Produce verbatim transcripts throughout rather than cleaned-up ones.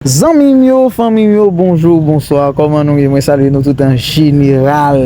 Zanmi m yo, fanmi m yo, bonjou, bonswa, kòman nou ye? Mwen salye nou tout an jeneral.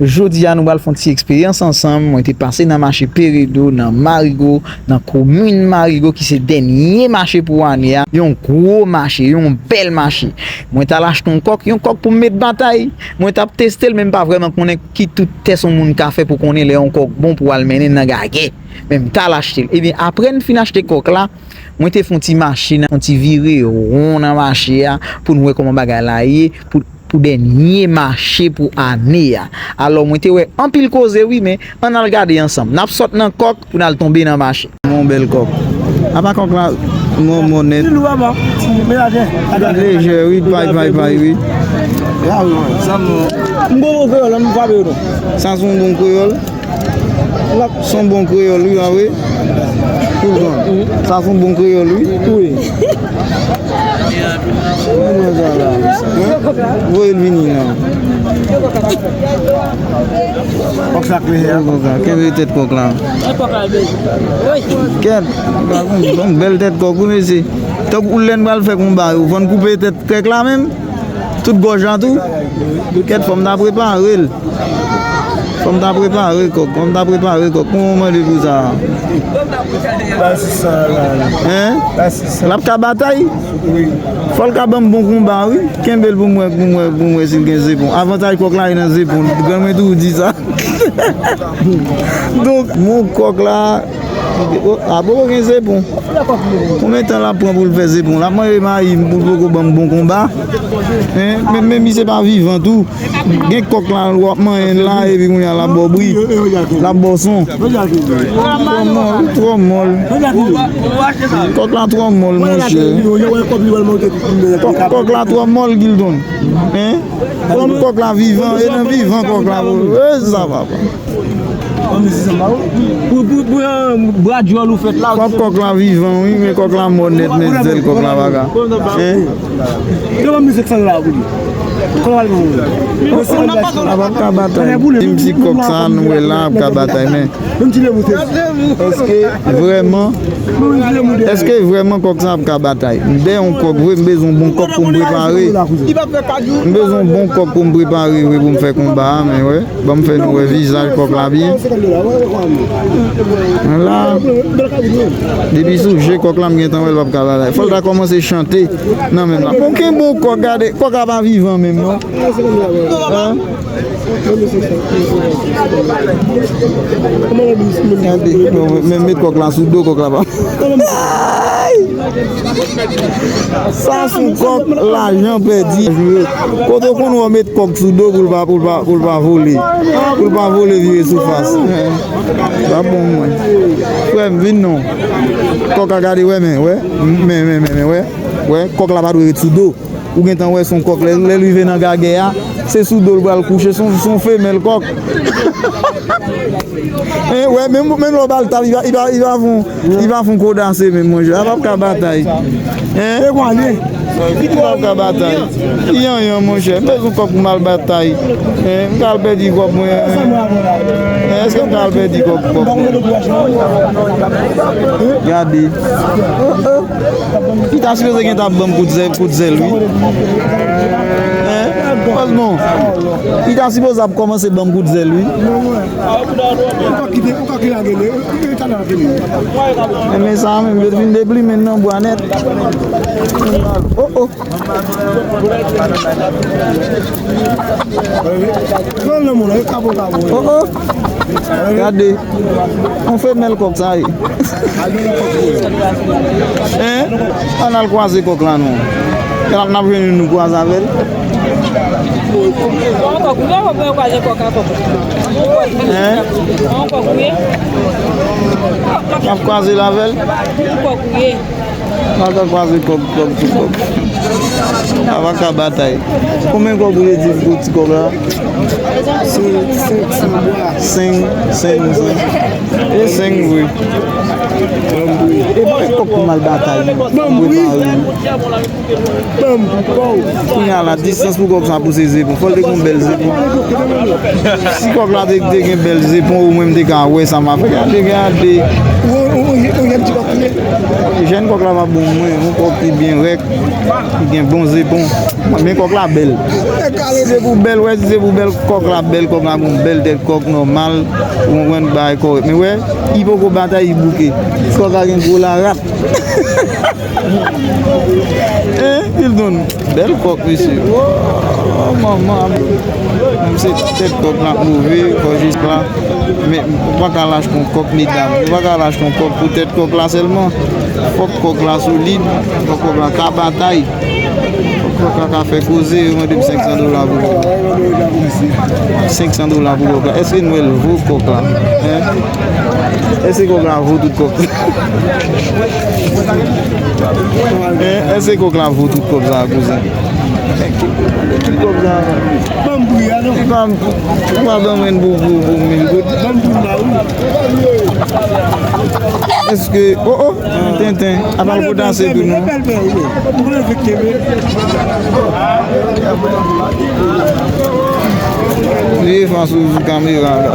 Jodi a, nou pral fè yon ti eksperyans ansanm. Mwen te pase nan mache Peredo, nan Marigo, nan komin Marigo, ki se dènye mache pou ane a. Yon gwo mache, yon bèl mache. Mwen t al achte yon kòk, yon kòk pou m met batay. Mwen t ap teste l, men m pa vrèman konnen ki tout tès yon moun ka fè pou konnen lè yon kòk bon pou al mennen nan gagè. Men m t al achte l. Ebyen, apre n fin achte kòk la, mwen te fè yon ti mache, yon ti vire won nan mache a, pou n wè kòman bagay la ye, pou, pou dènye mache pou ane a. Alò, mwen te wè anpil koze, wi, men ann al gade ansanm. N ap sot nan kòk pou n al tonbe nan mache. Yon bèl kòk. Apa kòk la, mò, mò nèt. Li lou, apa? Li lejè, wi, pay, pay, pay, wi. M gon bon kreyòl, m frape yo tou. Sa se yon bon kreyòl. Se yon bon kreyòl, wi, a, wi. Tout bon. Sa se yon bon kreyòl, wi. Wi. Voye l vini la. Kòk sa klè a. Kenbe tèt kòk la. Kèt, yon bèl tèt kòk, wi, mesye. Tankou lè n pral fè konba yo, fò n koupe tèt kòk la menm. Tout gòj la tou. Kèt, fò m ta prepare l. Fò m ta prepare kòk, fò m ta prepare kòk. Kòman w mande pou sa a? Ba sis san la. Hein? Ba sis san. L ap ka batay? Wi. Fò l ka ban m bon konba, wi. Kenbe l pou m wè, pou m wè, pou m wè si l gen zepon. Avantaj kòk la e nan zepon. Granmèt ou di sa. Donk, bon kòk la, a poko gen zepon. Konbyen tan l ap pran pou l fè zepon? L ap manje mayi pou l poko ban m bon konba. Hein? Men, men misye pa vivan tou. Gen kòk la, w ap manyen l la, epi kounye a l ap ba w bri. L ap ba w son. Twò mòl, twò mòl. Kòk la twò mòl, monchè. Kòk, kòk la twò mòl, Gildon. Hein? Kòk, kòk la vivan, e nan vivan kòk la. E sa papa. Pou, pou, pou, euh, bra dyòl ou fèt la. Kòk, kòk la vivan, wi, men kòk la mò nèt, men zèl kòk la pa ka. Hein? Gen yon mizik sa la pou li. Kòman l pou li? A pa ka batay. Menm si kòk sa nou wè la ap ka batay, men èske vrèman, èske vrèman kòk sa ap ka batay? M dèyè yon kòk vre, m bezwen yon bon kòk pou m prepare. M bezwen yon bon kòk pou m prepare vre, pou m fè konba a, men wè. Ban m fè nou wè vizaj kòk la byen. La, depi sou je kòk la, m gentan wè l p ap ka batay. Fò l ta kòmanse chante nan men m la. Bon, kenbe yon kòk, gade, kòk la pa vivan menm, non. Hein? Gade, men met kòk la sou do, kòk la pa. Sa se yon kòk, lajan pèdi. Kote w konn wè w met kòk sou do pou l pa, pou l pa, pou l pa vole. Pou l pa vole vire sou fas. Pa bon mwen. Frè m, vin non. Kòk la gade, wè, men, wè. Men, men, men, men, wè. Wè, kòk la pa dwe ret sou do. Ou gentan wè se yon kòk, lè, lè l rive nan gagè a, se sou do l pral kouche, se yon, se yon femèl kòk. Hein, wè, menm, menm lè w ba l tap, li va, li va, li va fè yon, li va fè yon kodase menm, monchè. A p ap ka batay. Hein? Li p ap ka batay. Li anyen, monchè. M bezwen kòk pou m al batay. Hein? M ka al pèdi kòk mwen. Hein? Èske m ka al pèdi kòk, kòk mwen? Gade. Oh, oh. Li ta sipoze gentan ap ban m kout zèl, kout zèl, wi. Hein? Franchman, li ta sipoze ap kòmanse ban m kout zèl, wi. Ou pa kite, ou pa kite lage li, e, e, e, talè lage li. Men sa menm, yo vin deplimen nan bwa nèt. Oh, oh. Pran nan moun nan, e kabo kabo. Oh, oh. Gade. On femèl kòk sa ye. Hein? Ann al kwaze kòk la non. Kè l ap n ap jwenn youn nou kwaze avè l. Bon, kòk, nou pa konprann kwaze kòk a kòk. Hein? Bon, kòk, wi. N ap kwaze l avè l. Kòk, wi. Mwen ta kwaze kòk, kòk, kòk. A pa ka batay. Konbyen kòk ou te di pou ti kòk la? Senk, senk, senk, senk. E senk vre. E pa kòk pou mal batay. Prepare. Kounye a la, distans pou kòk sa pouse zepon. Fò l te gon bèl zepon. Si kòk la te, te gen bèl zepon, ou menm te ka wè sa m ap fè. Gade, gade. Ou, ou, ou, ou, ou, Jèn kòk la pa bon mwen, yon kòk ki byen rèk, ki gen bon zepon. Mwen, men kòk la bèl. Si se pou bèl, wè, si se pou bèl, kòk la bèl, kòk la gon bèl tèt kòk nòmal, ou konprann, bagay kòrèk. Men wè, li poko batay, li bouke. Kòk la gen gwo larat. Hein, Hildon? Bèl kòk, mesye. Oh, manman. Menm se tèt kòk la move, fò jis la. Men, ou pa ka lach kon kòk, medam. Ou pa ka lach kon kòk pou tèt kòk la sèlman. Fòk kòk la solid, fòk kòk la ka batay. Fòk kòk la ka fè koze, yo mande m senk san dola pou kòk la. Senk san dola pou kòk la. Èske nou wè l vo kòk la? Hein? Èske kòk la vo tout kòb? Hein? Èske kòk la vo tout kòb sa a, kouzen? Tout kòb sa a. Ban m pri a non. Ou pa, ou pa ban mwen pou, pou, pou mil goud. Ban m pri m a wi. Èske, oh, oh, tenten, apa l potase tou non? Li efase sou kamera la.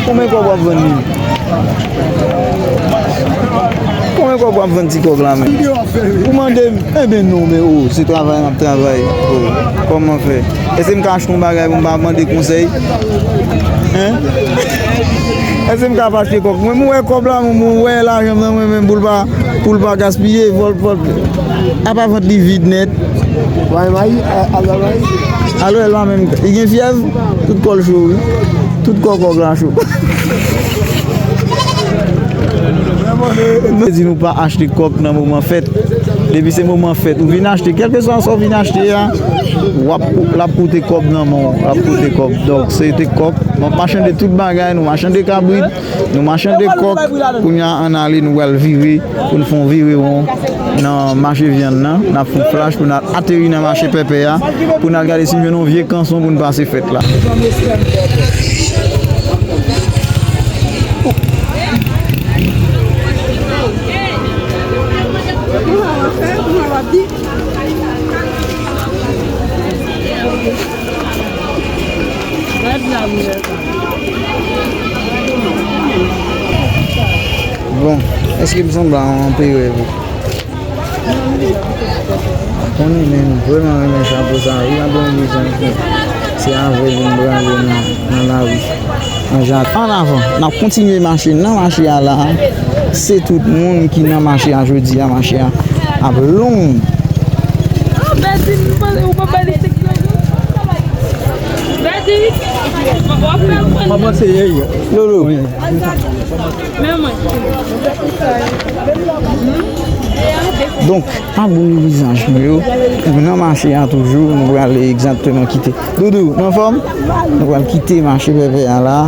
Konbyen kòb w ap vann li? Konbyen kòb w ap vann ti kòk la menm? Ou mande m, enben non, men o, se travay m ap travay. O, kòman fè? Èske m ka achte yon bagay pou m pa mande konsèy? Hein? Èske m ka pa achte kòk? Mwen, mwen wè kòb la, mwen, mwen wè lajan m nan mwen menm pou l pa, pou l pa gaspiye, fò l, fò l, apa vant li vid nèt. May, may, a, a, may. Alò, la menm, li gen fyèv, tout kò l cho, wi. Tout kò kòk la cho. Nou di nou pa achte kòk nan moman fèt. Depi se moman fèt, ou vin achte, kèlkeswa sa w vin achte a, w ap, l ap koute kòb nan men w, l ap koute kòb. Donk, se te kòk. Donk, machann de tout bagay, nou machann de kabrit, nou machann de kòk. Kounye a, ann ale, nou pral vire, pou n fè yon vire won nan mache vyann nan. N ap fè yon flash pou n al ateri nan mache pèpè a, pou n al gade si n jwenn yon vye kanson pou n pase fèt la. Bon, èske m sanble a yon anperè vre? Konnen, men m vrèman renmen chapo sa a wi, Abòne zanmi. Se avè l pou m prale nan, nan lari. Nan jaden. An avan, n ap kontinye mache nan mache a la. Se tout moun ki nan mache a jodi a, mache a ap long. Ah, Bèdi, ou pa ba li senk dola? Bèdi, w ap fè l konn. Kòman se ye? Lolo. Wi. Men mwen. Donk, abòne vizaj nou yo, nou nan mache a toujou, nou prale egzakteman kite. Doudou, nou anfòm? Nou pral kite mache pèpè a la.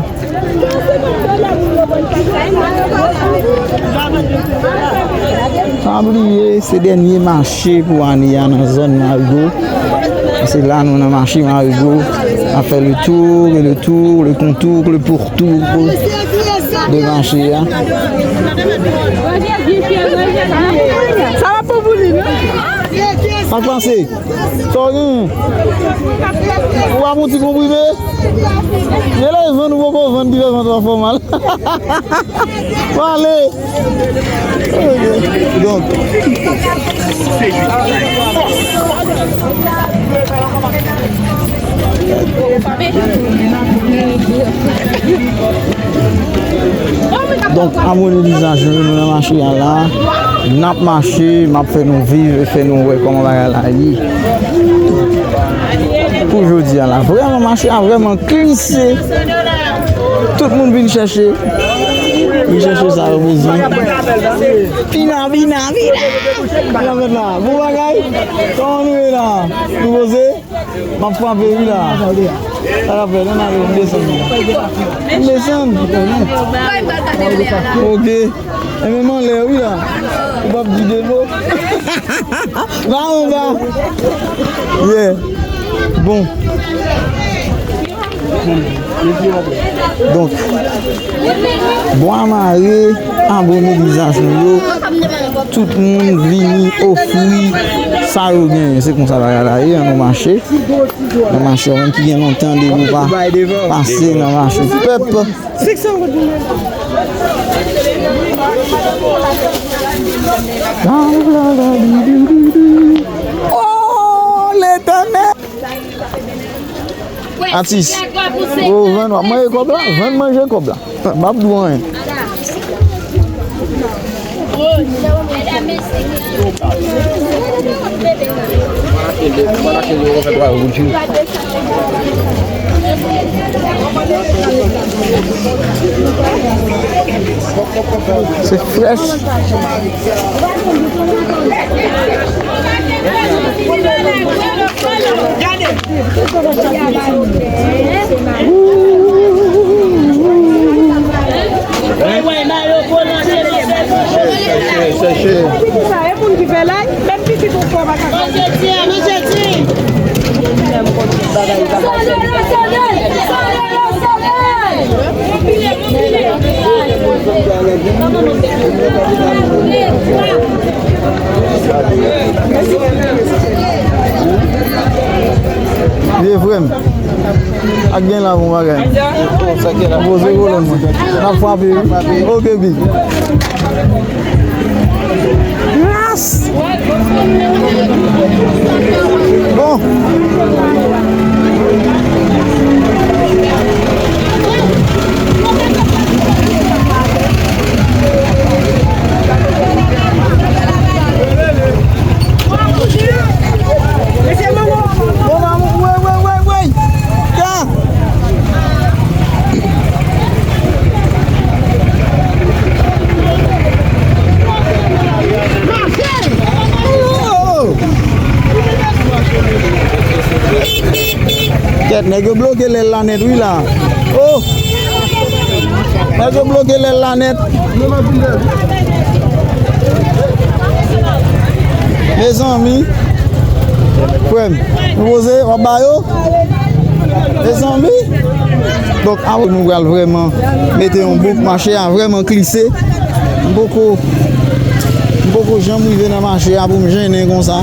Pa bliye, se dènye mache pou ane a nan zòn Marigo. Se la nou nan mache Marigo. N ap fè le tour et le tour, le contour, le pourtour de mache a. Sa va pou li, non? Sa k pase? Sa w genyen? Ou ap yon ti konprime? Gen lè vann ou poko vann ki fè vant w ap fè w mal. Pale! Ok. Donk. Donk, abòne vizaj nou, nou nan mache a la. N ap mache, m ap fè nou viv e fè nou wè kòman bagay la ye. Pou jodi a la, vrèman, mache a vrèman klise. Tout moun vin chèche. Vin chèche sa yo bezwen. Pina, pina, pina. Pina fèt la. Bon bagay. Kòman nou ye la? Nou poze? M ap frape wi la. Sa k ap fèt? Ann ale, m desann. M desann. Ok. Enben m anlè wi la. Ou p ap di de mo. Va anba. Yeah. Bon. Donk, bwa mare, abòne vizaj nou yo. Tout moun vini ofri sa yo genyen. Se konsa bagay la ye, ann nou mache. Nan mache, ou menm ki gen lontan depi w pa pase nan mache pèp. Senk san goud pou mwen. Oh, Letènèl! Atis. Oh, vann, w ap manje kòb la? Vann, manje kòb la. M ap di w anyen. Se frèch. Seche, seche. Pitit sa, e moun ki fè lay, menm pitit ou fè pa ka fè. Manje ti a, manje ti. Soleil, soleil, soleil. Vye frè m. Ak gen la bon bagay. Poze kolòn mwen. N ap frape wi. Ok, big. Gras! Bon. Mesye Mango! Bon, maman, wey, wey, wey, wey! Ka! Oh! Kèt, nèg yo bloke lèl la nèt, wi, la. Oh! Nèg yo bloke lèl la nèt. Mezanmi. Frè m, nou poze, w ap ba yo? Mezanmi. Donk, apre nou pral vrèman mete yon bouk, mache a vrèman klise. M poko, m poko janm rive nan mache a pou m jennen konsa.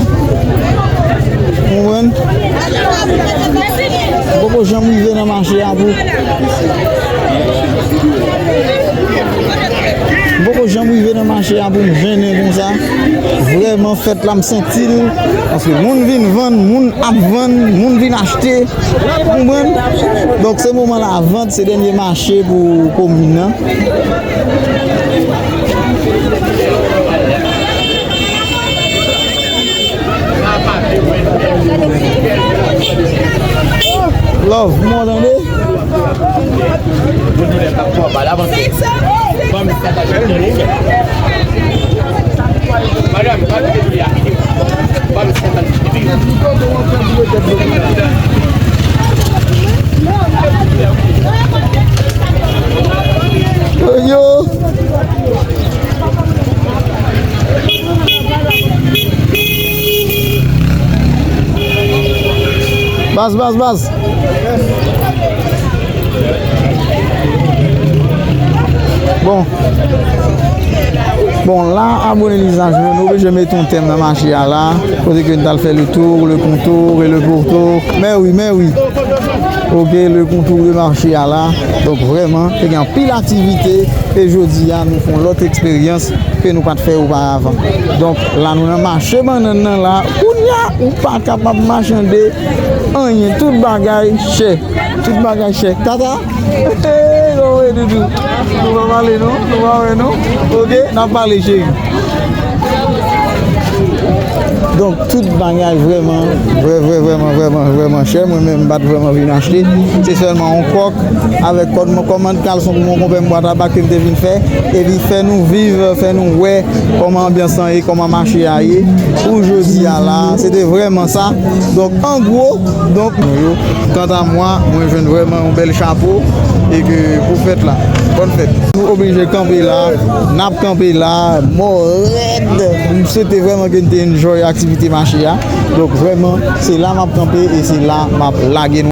Ou konprann? M poko janm rive nan mache a pou, m poko janm rive nan mache a pou m jennen konsa. Vrèman, fèt la, m santi l. Paske moun vin vann, moun ap vann, moun vin achte. Ou konprann? Donk, se moman lavant, se dènye mache pou komin nan. Love, mwen tande. Yo. Baz, baz, baz. Bon. Bon, la, abone lizaj nou, nou oblije mete yon tèm nan mache a la, kote ke n t al fè le tour, le contour et le pourtour. Mè wi, mè wi. Ok, le contour de mache a la. Donk, vrèman, te gen anpil aktivite. E jodi a, nou fè yon lòt eksperyans ke nou pa t fè oparavan. Donk, la, nou nan mache bannann nan la. Kounye a, ou pa kapab machande anyen. Tout bagay chè. Tout bagay chè. Tata? Hey, kòman w ye, doudou? Nou pa pale, non? Nou pa wè, non? Ok, n ap pale, cheri. Donk, tout bagay vrèman, vrè, vrè, vrèman, vrèman, vrèman chè. Mwen menm, m pa t vrèman vin achte. Se sèlman yon kòk avèk kòd mwen, kòmand kalson pou mwen, konpè m bwa tabak ke m te vin fè. Epi fè nou viv, fè nou wè kòman anbyans lan ye, kòman mache a ye. Pou jodi a la, se te vrèman sa. Donk, an gwo, donk, nou yo. Kanta mwa, mwen jwenn vrèman yon bèl chapo e ke pou fèt la. Bòn fèt. Nou oblije kanpe la, n ap kanpe la, mò rèd. M swete vrèman ke n te enjoy aktivite mache a. Donk, vrèman, se la m ap kanpe e se la m ap lage nou.